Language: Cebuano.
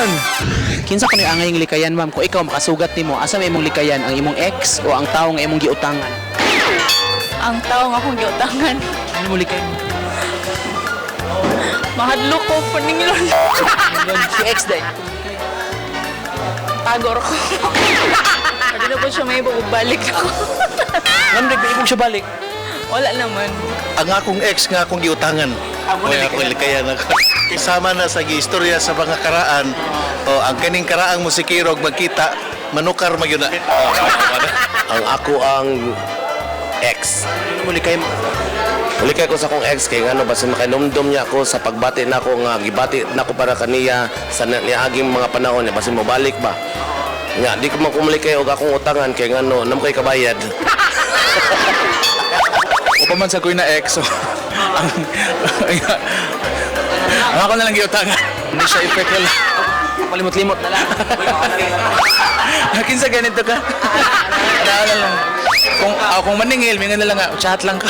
Ninglon. Kinsa kuno yung angay likayan, ma'am? Kung ikaw makasugat nimo, asa may imong likayan, ang imong ex o ang tawo nga imong giutangan? Ang tao nga akong giutangan. Ano mo likayan? Mahadlok ko paninglon. Ninglon, si ex day. Tagor ko. Hindi na po siya may balik ako. Ngano nagpaibog siya balik? Wala naman. Ang akong ex nga akong giutangan. Amo na Oy, ako likayan ako. Kasama na sa giistorya sa mga karaan. O ang kaning karaang musikero og magkita, manukar magyud na. Ang ako ang ex. Ano mo likayan? Uli kay ko sa akong ex kay ngano basin makainumdum niya ako sa pagbati nako nga gibati nako para kaniya sa niaging mga panahon niya basin mobalik ba. Nga di ko makumuli kay og akong utangan kay ngano nam kay kabayad. Upa man sa kuy na ex. So, ang ako na lang giutangan. Hindi siya effect wala. Palimot-limot na lang. Kinsa ganito ka? Ano na lang. Kung maningil, mingan na lang nga, chat lang ka.